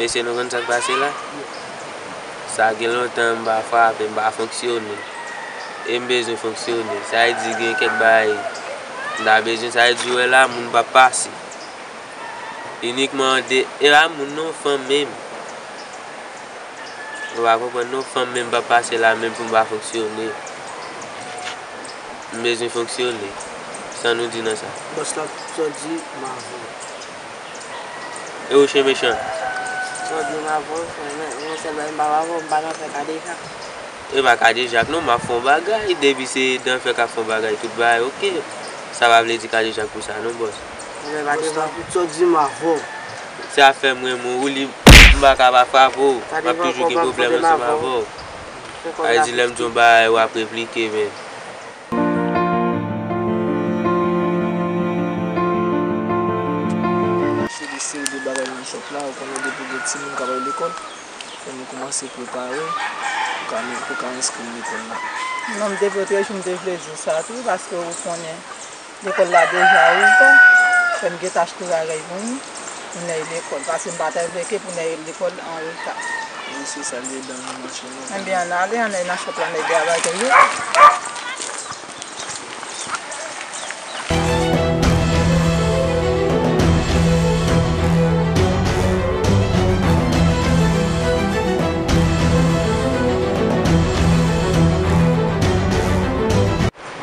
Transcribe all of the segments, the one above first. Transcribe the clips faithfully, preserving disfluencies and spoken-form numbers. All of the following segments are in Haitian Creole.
Mesye, nou konn sa k pase la? Sa gen lontan m pa frape, m pa fonksyone. E m bezwen fonksyone. Sa vle di gen kèk bagay m ta bezwen. Sa vle di w wè la, moun p ap pase. Inikman de, e pa moun non, fanm menm. Ou pa konprann non, fanm menm p ap pase la menm pou m pa fonksyone. M bezwen fonksyone. Sa nou di nan sa? Bòs la, sa w di, m avè w. E ou chen mechan? Sa w di, m avè w, men, men sèl bagay m pa avè w, m pa nan fè kadejak. E pa kadejak non, m ap fè yon bagay, depi se nan fè k ap fè yon bagay, tout bagay oke. Sa pa vle di kadejak pou sa non, bòs. Bòs la, sa w di, m avè w. Se afè m renmen w, ou li, m pa ka pa frape w. M ap toujou gen pwoblèm ansanm avè w. Sa vle di lè m di yon bagay, w ap replike, men. Se de seri de bagay nan shop la, ou konnen depi gen timoun k ap al lekòl, fò nou kòmanse prepare pou ka, pou ka enskri lekòl la. Non, m te vle, trè jou m te vle di w sa tou, paske ou konnen lekòl la deja ouvè, fò n gentan achte bagay pou nou, pou n al lekòl, paske m pa ta vle ke pou n al lekòl an reta. Wi, se sa l ye, dan nou mache nou. Ebyen, ann ale, ann al nan shop la, ann al bay bagay yo.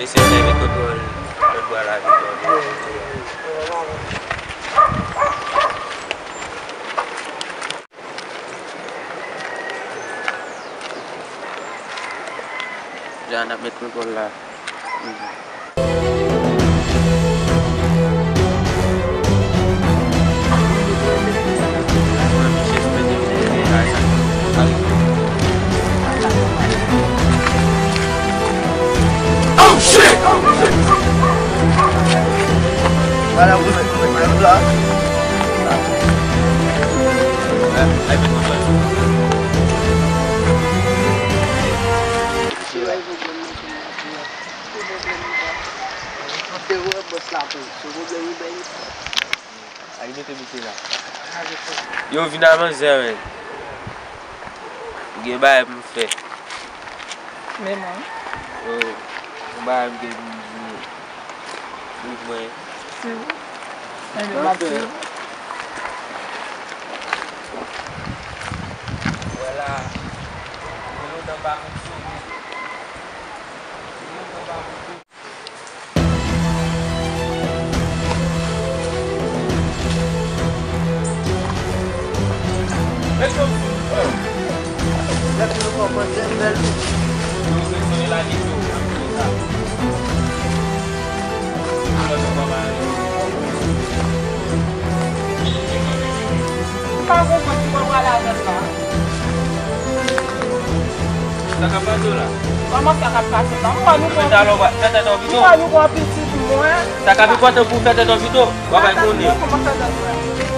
Mesye, sa e kontwòl, kontwòl avèk yo. Jan n ap met kontwòl la. Oh shit! Madam, ou met, ou met, ou met la. Ki pwoblèm ou gen? Ki pwoblèm ou gen? Ou te wè bòs la pou ou. Se pwoblèm ou bay li. Al mete misye la. Yo vin a manzè, men. M gen bagay pou m fè. Men mwen. Yo, yon bagay m gen pou m di. Pou mwen. Si. Men m ap di. Wè la. Gen lontan pa fonksyone. Gen lontan pa fonksyone. M pa konprann ki bò w prale avè l la. Sa k ap pase w la? Kòman sa k ap pase w la? M wè nou pran, m wè nou pran pitit mwen. Sa k ap enpòtan pou w fè tèt w pito, w ap al konnen. Kòman fè tèt mwen?